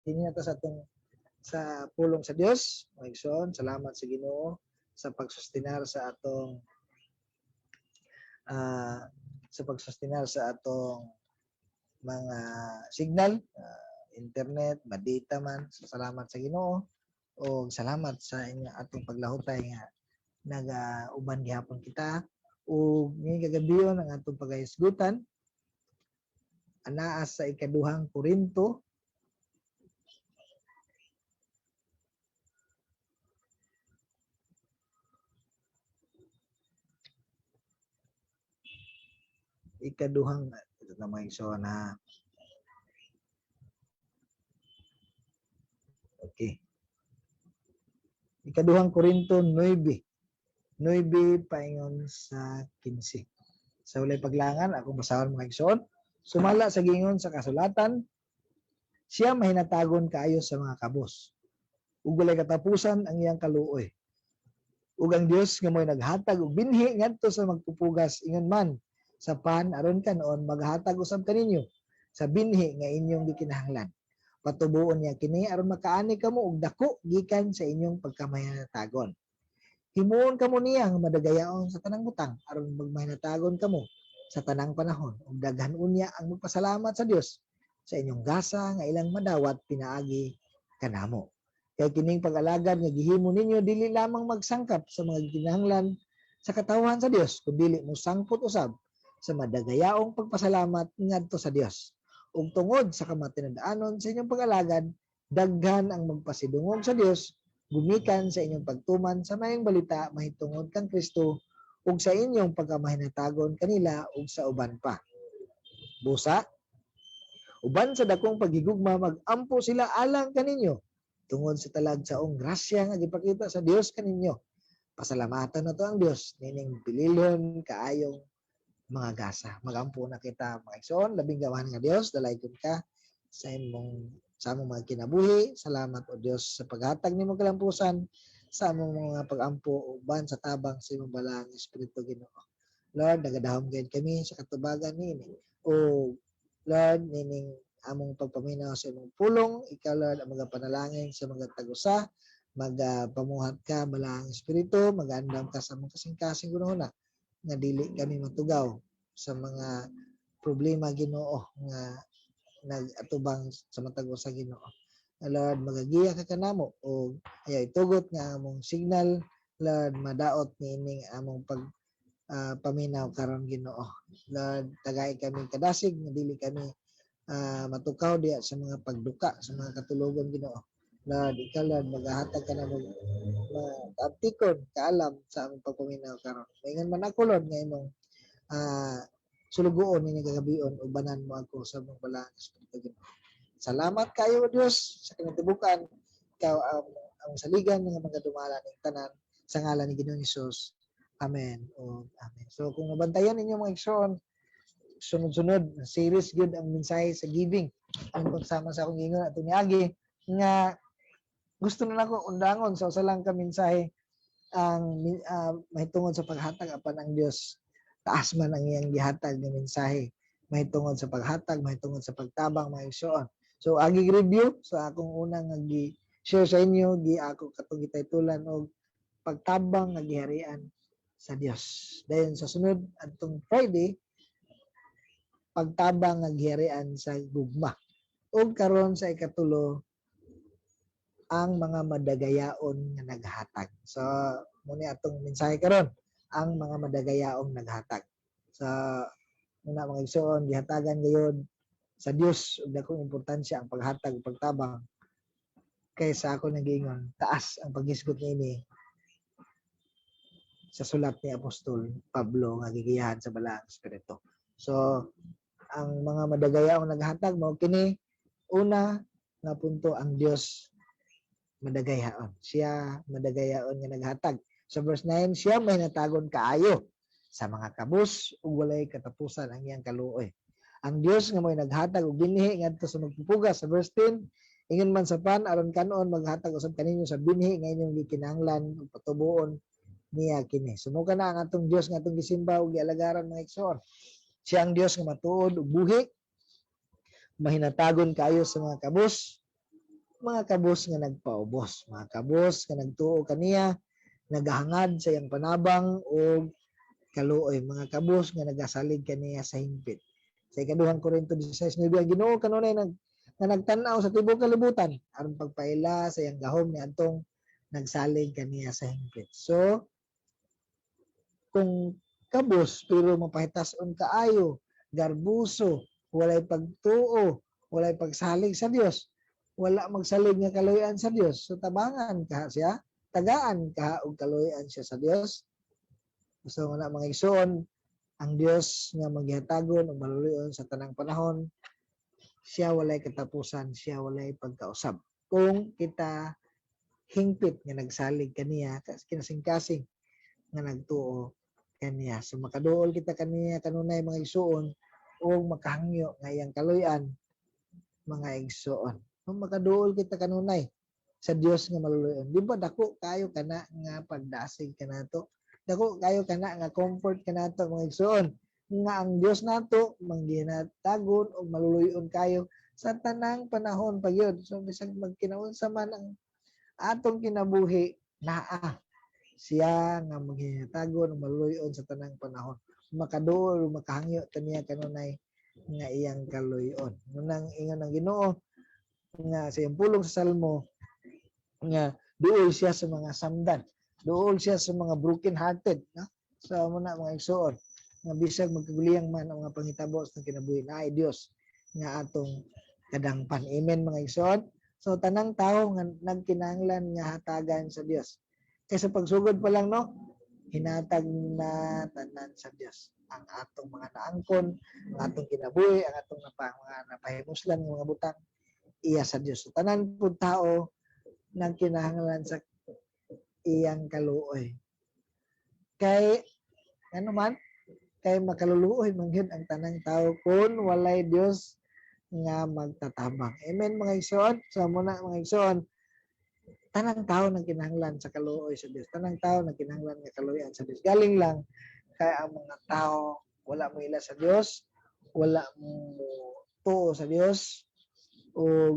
Dinhi na ta sa atong sa pulong sa Dios. Mga igsoon, salamat sa Ginoo sa pagsustinar sa atong mga signal, internet, madata man. So, salamat sa Ginoo o salamat sa inyo atong paglahutay nga nagauban gihapon kita. Ug ngayong kagabion, ang atong pagahisgutan anaa sa Ikaduhang Korinto, ikaduhang, ito na, mga igsoon ha. Okay. Ikaduhang Korinto 9. 9 paingon sa 15. Sa walay paglangan, akong basahon, mga igsoon. Sumala sa gingon sa kasulatan, siya mahinatagon kaayo sa mga kabos. Ug walay katapusan ang iyang kaluoy. Ug ang Dios nga mo'y naghatag og binhi ngadto sa magpupugas, ingon man sa pan aron kanoon, maghatag usab kaninyo sa binhi nga inyong gikinahanglan. Patubuon niya kini aron makaani kamo og dako gikan sa inyong pagkamahinatagon. Himuon kamo niya nga madagayaon sa tanang butang aron magmahinatagon kamo sa tanang panahon, ug daghan unya ang magpasalamat sa Dios sa inyong gasa nga ilang madawat pinaagi kanamo. Kay kining pag-alagad nga gihimo ninyo dili lamang magsangkap sa mga gikinahanglan sa katawhan sa Dios, kundi mosangpot usab sa madagayaong pagpasalamat ngadto sa Dios. Ug tungod sa kamatinud-anon sa inyong pag-alagad, daghan ang magpasidungog sa Dios gumikan sa inyong pagtuman sa Maayong Balita mahitungod kang Kristo ug sa inyong pagkamahinatagon kanila ug sa uban pa. Busa, uban sa dakong paghigugma, mag-ampo sila alang kaninyo tungod sa talagsaong grasya nga gipakita sa Dios kaninyo. Pasalamatan nato ang Dios nining bililhon kaayong mga gasa. Magampo na kita, mga igsoon. Labing gamhanan nga Dios, dalaygon ka sa among mga kinabuhi. Salamat, o Dios, sa paghatag nimong kalampusan sa among mga pag-ampo uban sa tabang sa imong Balaang Espiritu, Ginoo. Lord, nagadahom gayud kami sa katubagan niini. O Lord, nining among pagpaminaw sa imong pulong, ikaw, Lord, ang magapanalangin sa mga tagusa, magapamuhat ka, Balaang Espiritu, magaandam ka sa among kasing-kasing gunahuna nga dili kami matugaw sa mga problema, Ginoo, nga nagatubang sa matag usa, Ginoo. Lord, magagiya ka kanamo o ayaw itugot nga among signal, Lord, madaot niining among pag paminaw karon, Ginoo. Lord, tagai kami kadasig nga dili kami matukaw diya sa mga pagduka sa mga katulogon, Ginoo. Lord, ikaw, Lord, magahatag ka na kaabtikon, kaalam sa among pagpaminaw karon. Maingon man ako, Lord, nga imong sulugoon ini kagabion, ubanan mo ako sa imong Balaang Espiritu, Ginoo. Salamat kayo, Dios, sa kinatibukan. Ikaw ang saligan nga mga dumala ning tanan sa ngalan ni Ginoong Hesus. Amen. O amen. So kung mabantayan ninyo, mga igsoon, sunod-sunod series gyud ang mensahe sa giving. Ang pagsama sa akong ingon atong niagi nga gusto na nako undangon sa usa lang ka mensahe ang mahitungod sa paghatag, apan ang Dios, taas man ang iyang gihatag nga mensahe mahitungod sa paghatag, mahitungod sa pagtabang, mga igsoon. So agi review sa akong unang nga gi-share sa inyo, gi ako katong gitaytulan og "Pagtabang nga giharian sa Dios". Dayon sa sunod adtong Friday, "Pagtabang nga giharian sa gugma". Ug karon sa ikatulo, ang mga madagayaon nga naghatag. So muni atong mensahe karon, ang mga madagayaong naghatag. So muna, mga igsoon, gihatagan gayod sa Dios og dakong importansya ang paghatag ug pagtabang kaysa ako nang giingon, taas ang paghisgot niini sa sulat ni Apostol Pablo nga gigiyahan sa Balaang Espiritu. So ang mga madagayaong naghatag mao kini. Una nga punto, ang Dios madagayaon. Siya madagayaon nga naghatag. Sa verse 9, siya mahinatagon kaayo sa mga kabus ug walay katapusan ang iyang kaluoy. Ang Dios nga mo'y naghatag og binhi ngadto sa magpupugas, sa verse 10, ingon man sa pan aron kanon, maghatag usab kaninyo sa binhi nga inyong gikinahanglan ug patubuon niya kini. Sumuka na ang atong Dios nga atong gisimba ug gialagaran, mga igsoon. Siya ang Dios nga matuod ug buhi, mahinatagon kaayo sa mga kabus. Mga kabus nga nagpaubos, mga kabus nga nagtuo kaniya, nagahangad sa iyang panabang og kaluoy, mga kabus nga nagasalig kaniya sa hingpit. Sa Ikaduhang Korinto 16:9, ang Ginoo kanunay nga nagtan-aw sa tibuok kalibutan aron pagpaila sa iyang gahom niadtong nagsalig kaniya sa hingpit. So kung kabus pero mapahitas-on kaayo, garbuso, walay pagtuo, walay pagsalig sa Dios, wala magsalig nga kaluoyan sa Dios. So tabangan ka siya, tagaan ka og kaluoyan siya sa Dios. So na, mga igsoon, ang Dios nga maghihatagon ug maluluyon sa tanang panahon, siya walay katapusan, siya walay pagkausab. Kung kita hingpit nga nagsalig kaniya, kinasingkasing nga nagtuo kaniya. So makaduol kita kaniya kanunay, mga igsoon, ug makahangyo nga iyang kaluoyan, mga igsoon. Kung makaduol kita kanunay sa Dios nga maluluyon, di ba dako kayo kana nga pagdasig kanato? Dako kayo kana nga comfort kanato, mga igsoon, nga ang Dios nato mangginatagon ug maluluyon kayo sa tanang panahon pa gyud. So bisag magkinaunsa man ang atong kinabuhi, naa siya nga manghinatagon ug maluluyon sa tanang panahon. Makaduol ug makahangyo kaniya kanunay nga iyang kaluyon. Nunang ingon ang Ginoo nga sa iyang pulong sa Salmo nga duol siya sa mga samdan, duol siya sa mga broken hearted, no? So amo na, mga igsoon, nga bisag magkaguliyang man ang mga panghitabo sa kinabuhi, naay Dios nga atong kadangpan. Amen, mga igsoon. So tanang tao nga nagkinahanglan nga hatagan sa Dios. Kay sa pagsugod pa lang, no, hinatag na tanan sa Dios ang atong mga naangkon, ang atong kinabuhi, ang atong mga napahimuslan nga mga butang, iya sa Dios. So tanan pud tao nagkinahanglan sa iyang kaluoy. Kay ano man, kay makaluluoy man gyud ang tanang tao kung walay Dios nga magtatabang. Amen, mga igsoon. So muna, mga igsoon, tanang tao nagkinahanglan sa kaluoy sa Dios. Tanang tao nagkinahanglan nga kaluoyan sa Dios. Galing lang kay ang mga tao wala mo ila sa Dios, wala mo tuo sa Dios o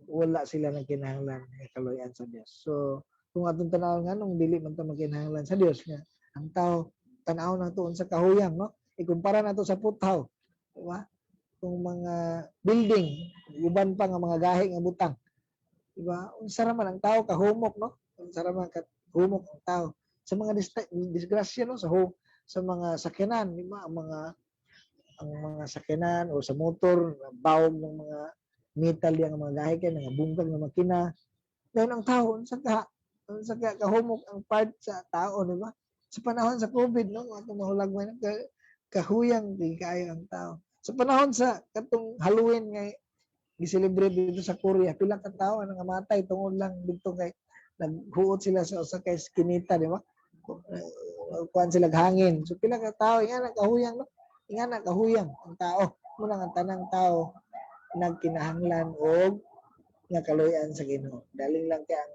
wala sila nagkinahanglan nga kaluoyan sa Dios. So kung atong tan-awon nga nung dili man ta magkinahanglan sa Dios nga ang tao, tan-aw na to sa kahuyang, no? Ikumpara nato sa puthaw, di ba? Kung mga building, uban pa nga mga gahi nga butang, di ba? Unsa ra man ang tao kahumok, no? Unsa ra man kahumok ang tao sa mga disgrasya, no, sa mga sakyanan, di ba? Ang mga sakyanan o sa motor, bawog ng mga metal yang mga gahi kay mga bungkag nga makina. Dayon ang tao, unsa ka kahumok ang part sa tao, di ba? Sa panahon sa COVID, no, atong mahulagway ka, kahuyang di kaayo ang tao. Sa panahon sa katong Halloween nga gi-celebrate dito sa Korea, pila ka tao ang nangamatay tungod lang dito kay naghuot sila sa usa ka eskinita, di ba? Kuan sila hangin. So pila ka tao ingana kahuyang, no? Ingana kahuyang ang tao. Muna ang tanang tao nagkinahanglan og nga kaluoyan sa Ginoo. Daling lang kay ang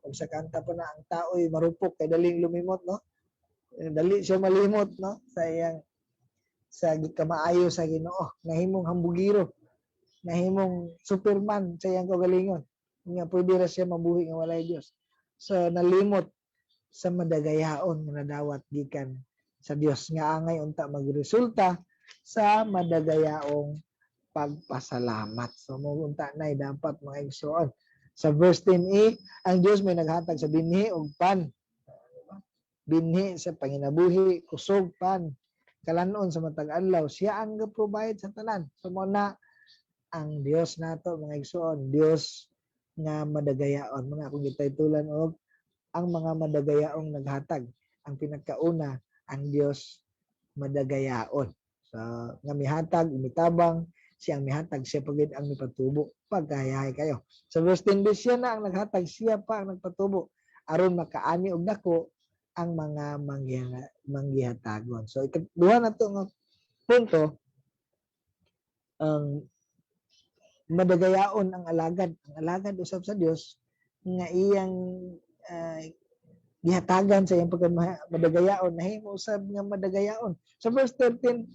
kung sa kanta pa na ang tao'y marupok kay daling lumimot, no? Dali siya malimot, no? Sa iyang sa kamaayo sa Ginoo, nahimong hambugiro, nahimong Superman sa iyang kaugalingon. Nga pwede ra siya mabuhi nga walay Dios. So nalimot sa madagayaon nga nadawat gikan sa Dios nga angay unta magresulta sa madagayaong pagpasalamat. So mo unta nay dapat, mga igsoon. Sa verse 10a, ang Dios may naghatag sa binhi ug pan. Binhi sa panginabuhi, kusog, pan, kalanon sa matag adlaw, siya ang ga-provide sa tanan. So mo na ang Dios nato, mga igsoon, Dios nga madagayaon. Mga akong gitaytulan og "Ang mga madagayaong naghatag". Ang pinakauna, ang Dios madagayaon. So nga mihatag, mitabang, siya ang mihatag, siya pa gid ang mipatubo. Pagkahayahay kayo. Sa verse 10, siya na ang naghatag, siya pa ang nagpatubo aron makaani og dako ang mga manggihatagon. So ikaduha na to nga punto, ang madagayaon ang alagad. Ang alagad usab sa Dios nga iyang gihatagan sa iyang pagka madagayaon, nahimo usab nga madagayaon. Sa verse 13,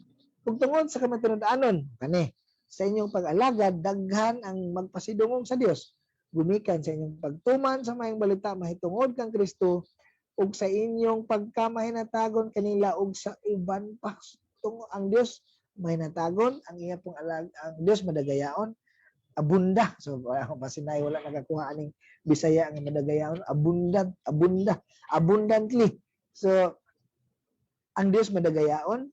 "Ug tungod sa kamatuod-anon kani sa inyong pag-alagad, daghan ang magpasidungog sa Dios. Gumikan sa inyong pagtuman sa maayong balita mahitungod kang Kristo ug sa inyong pagkamahinatagon kanila ug sa uban pa. Tungo ang Dios mahinatagon, ang iya pong alag, ang Dios madagayaon, abunda. So ako basin wala nakakuha aning Bisaya nga madagayaon, abundant, abunda, abundantly. So ang Dios madagayaon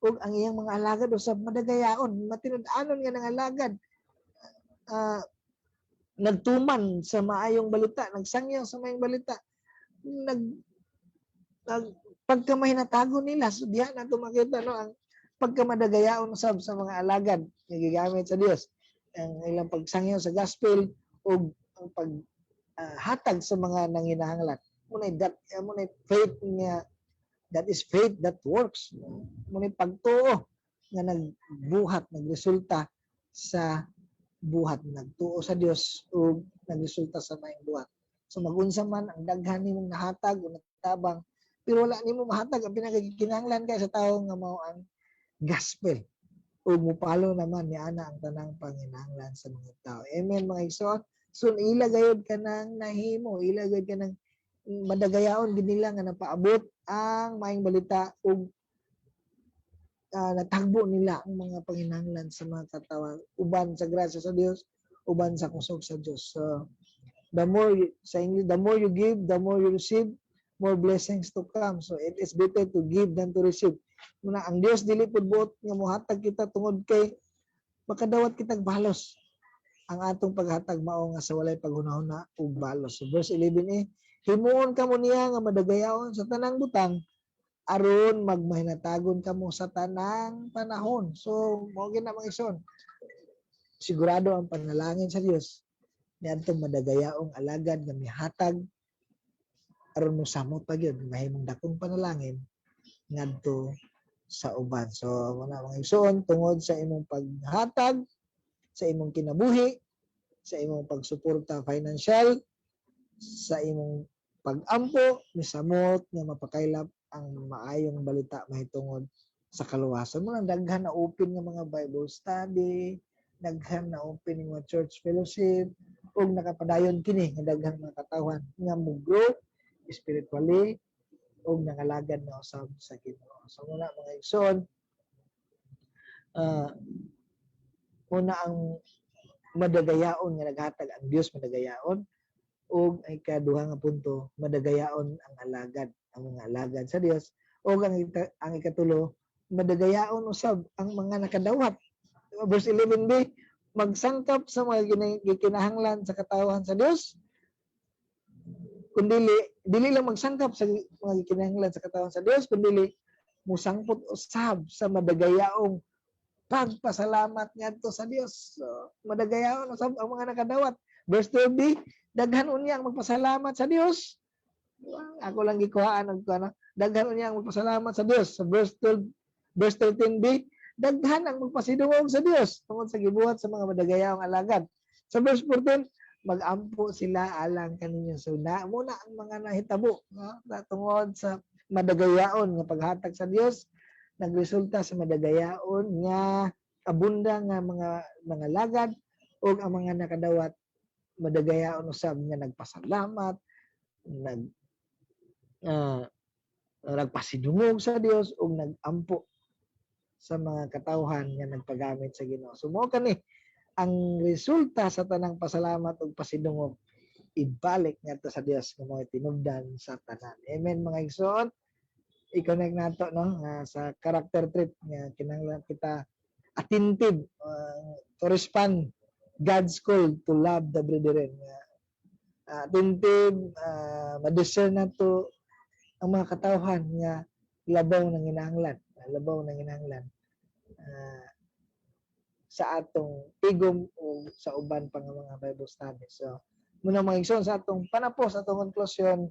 ug ang iyang mga alagad usab madagayaon, matinud-anon nga nangalagad, nagtuman sa maayong balita, nagsangyaw sa maayong balita, nag, nag pagkamahinatagon nila. So diha nato makita, no, ang pagkamadagayaon usab sa mga alagad nga gigamit sa Dios, ang ilang pagsangyaw sa gospel ug ang pag hatag sa mga nanginahanglan. Mao na faith nga, that is faith that works. Mao na pagtuo nga nagbuhat, nagresulta sa buhat. Nagtuo sa Dios ug nagresulta sa maayong buhat. So magunsa man ang daghan nimong nahatag o natabang, pero wala nimo mahatag ang pinakakinahanglan kay sa tawo nga mao ang gospel, ug mupalo naman ni ana ang tanang panginahanglan sa mga tao. Amen, mga igsoon? So ila gayud kanang nahimo, ila gayud kanang madagayaon gid nila nga napaabot ang maayong balita ug natagbo nila ang mga panginahanglan sa mga katawhan uban sa grasya sa Dios, uban sa kusog sa Dios. So the more you, sa English, the more you give, the more you receive, more blessings to come. So it is better to give than to receive. Muna ang Dios dili pud buot nga mohatag kita tungod kay makadawat kitag balos. Ang atong paghatag mao nga sa walay paghunahuna ug balos. So verse 11 eh, himuon kamo niya nga madagayaon sa tanang butang aron magmahinatagon kamo sa tanang panahon. So mao gina, mga igsoon. Sigurado ang panalangin sa Dios niadtong madagayaong alagad nga mihatag aron mosamot pa gyud, mahimong dakong panalangin ngadto sa uban. So muna, mga igsoon, tungod sa imong paghatag, sa imong kinabuhi, sa imong pagsuporta financial, sa imong pag-ampo, misamot nga mapakaylap ang maayong balita mahitungod sa kaluwasan. Mo nang daghan na open nga mga Bible study, daghan na open nga mga church fellowship, ug nakapadayon kini nga daghang mga katawhan nga mo grow spiritually ug nangalagad na usab sa Ginoo. So muna, mga igsoon, muna ang madagayaon nga naghatag, ang Dios madagayaon, ug ang ikaduha nga punto, madagayaon ang alagad, ang mga alagad sa Dios, ug ang ikatulo, madagayaon usab ang mga nakadawat. Verse 11b, magsangkap sa mga gikinahanglan sa katawhan sa Dios, kundili dili lang magsangkap sa mga gikinahanglan sa katawhan sa Dios, kundili musangpot usab sa madagayaong pagpasalamat ngadto sa Dios. So, madagayaon usab ang mga nakadawat. Verse 12b, daghan unya ang magpasalamat sa Dios. Ako lang gikuhaan og ano, daghan unya ang magpasalamat sa Dios. Sa verse 12, verse 13b, daghan ang magpasidungog sa Dios tungod sa gibuhat sa mga madagayaong alagad. Sa verse 14, magampo sila alang kaninyo. So na muna ang mga nahitabo, no? Na tungod sa madagayaon nga paghatag sa Dios, nagresulta sa madagayaon nga abunda nga mga lagad, ug ang mga nakadawat madagayaon usab nga nagpasalamat, nagpasidungog sa Dios ug nagampo sa mga katawhan nga nagpagamit sa Ginoo. So mao kani ang resulta sa tanang pasalamat ug pasidungog, ibalik ngadto sa Dios nga mga tinubdan sa tanan. Amen, mga igsoon? I-connect nato, no, nga sa character trait nga kinahanglan kita attentive to respond God's call to love the brethren. Nga attentive, ma-discern nato ang mga katawhan nga labaw ng inahanglan sa atong tigom o sa uban pa nga mga Bible study. So, muna, mga igsoon, sa atong panapos, atong konklusyon,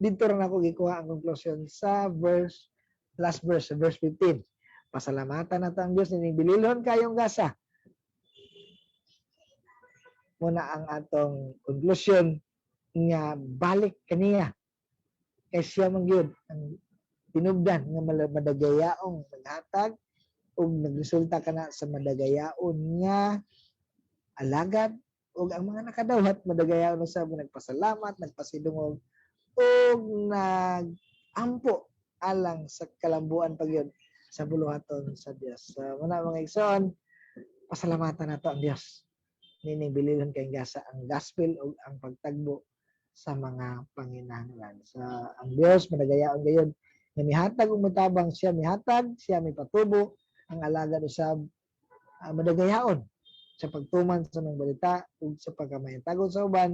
dito rin ako gikuha ang konklusyon sa verse, last verse, sa verse 15. Pasalamatan nato ang Dios nining bililhon kayong gasa. Muna ang atong konklusyon nga balik kaniya. Kay siya man gyud ang tinubdan nga madagayaong naghatag ug nagresulta kana sa madagayaon nga alagad. Ug ang mga nakadawat madagayaon usab, nagpasalamat, nagpasidungog ug nagampo alang sa kalambuan pagyud sa buluhaton sa Dios. So, muna, mga igsoon, pasalamatan nato ang Dios. Nining bililhon kay gasa ang gospel ug ang pagtagbo sa mga panginahanglan. So, ang Dios madagayaon gayon nga mihatag ug mitabang. Siya mihatag, siya mipatubo. Ang alagad usab madagayaon sa pagtuman sa mga balita ug sa pagkamayatagon sa uban,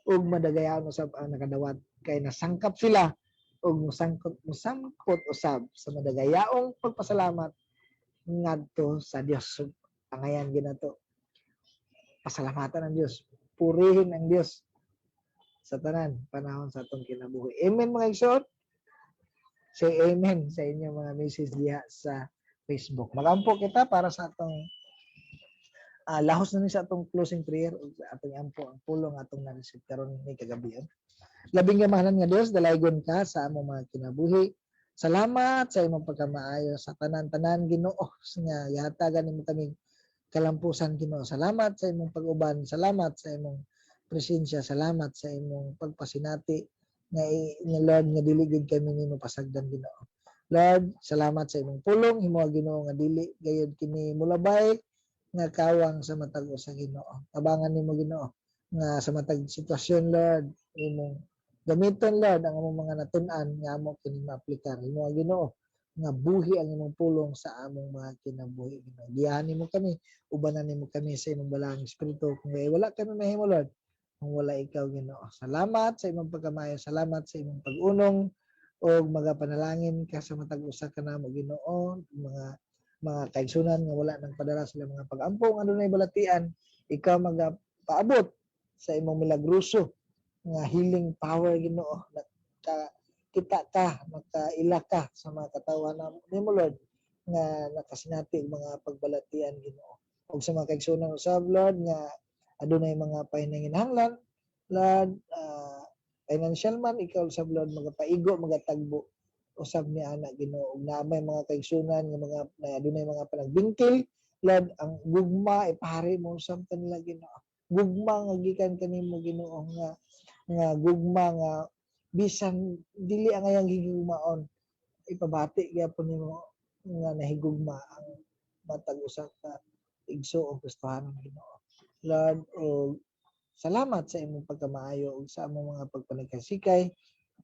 ug madagayaon usab ang nakadawat kay nasangkap sila ug musangkot usab sa madagayaong pagpasalamat ngadto sa Dios. So, angayan ginato, pasalamatan ang Dios, purihin ang Dios sa tanan panahon sa atong kinabuhi. Amen, mga igsoon? Say amen sa inyong mga message diha sa Facebook. Magampo kita para sa atong lahos na ni sa atong closing prayer ug sa atong ampo ang pulong atong na-receive karon ni kagabi. Labing gamahanan nga Dios, dalaygon ka sa among mga kinabuhi. Salamat sa imong pagkamaayo sa tanan-tanan, Ginoo, nga gihatagan nimo kami kalampusan, Ginoo. Salamat sa imong pag-uban, salamat sa imong presensya, salamat sa imong pagpasinati nga, Lord, nga dili gid kami nimo pasagdan, Ginoo. Lord, salamat sa imong pulong. Himoa, Ginoo, nga dili gayud kini mulabay nga kawang sa matag usa, Ginoo. Tabangan nimo, Ginoo, nga sa matag sitwasyon, Lord, imong gamiton, Lord, ang among mga natun-an nga amo kini maaplikar. Himoa, Ginoo, nga buhi ang imong pulong sa among mga kinabuhi, Ginoo. Giyahan nimo kami, ubanan nimo kami sa imong balaang espiritu kung kay wala kami mahimo, Lord, kung wala ikaw, Ginoo. Salamat sa imong pagkamayo, salamat sa imong pag-unong ug magapanalangin ka sa matag usa kanamo, Ginoo, mga kaigsunan nga wala nang padala sila mga pag-ampo nga adunay balatian, ikaw magapaabot sa imong milagroso nga healing power, Ginoo. Naka kita ka, makaila ka sa mga katawhan nimo, Lord, nga nakasinati og mga pagbalatian, Ginoo. Ug sa mga kaigsunan usab, Lord, nga adunay mga pahinanginahanglan, Lord, financial man, ikaw usab, Lord, magapaigo, magatagbo usab ni ana, Ginoo. Ug naa may mga kaigsunan nga mga na adunay mga panagbingkil, Lord, ang gugma ipahari mo usab kanila, Ginoo. Gugma nga gikan kanimo, Ginoo, nga gugma nga bisan dili ang ayang gigugmaon, ipabati gyapon nimo nga nahigugma ang matag usa ka igsoong Kristohanon, Ginoo. Lord, og salamat sa imong pagkamaayo ug sa among mga pagpanagkasikay.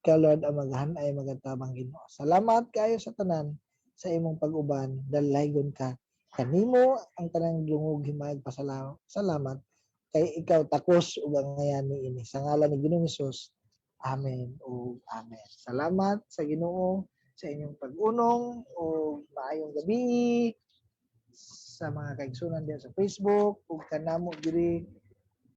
Ikaw, Lord, ang maghanay, magatabang, Ginoo. Salamat kaayo sa tanan sa imong pag-uban. Dalaygon ka. Kanimo ang tanang dungog, himayag, pasalamat. Salamat kay ikaw takos ug angayan niini. Sa ngalan ni Ginoong Hesus. Amen ug amen. Salamat sa Ginoo sa inyong pag-unong ug maayong gabi sa mga kaigsunan diyan sa Facebook ug kanamo diri.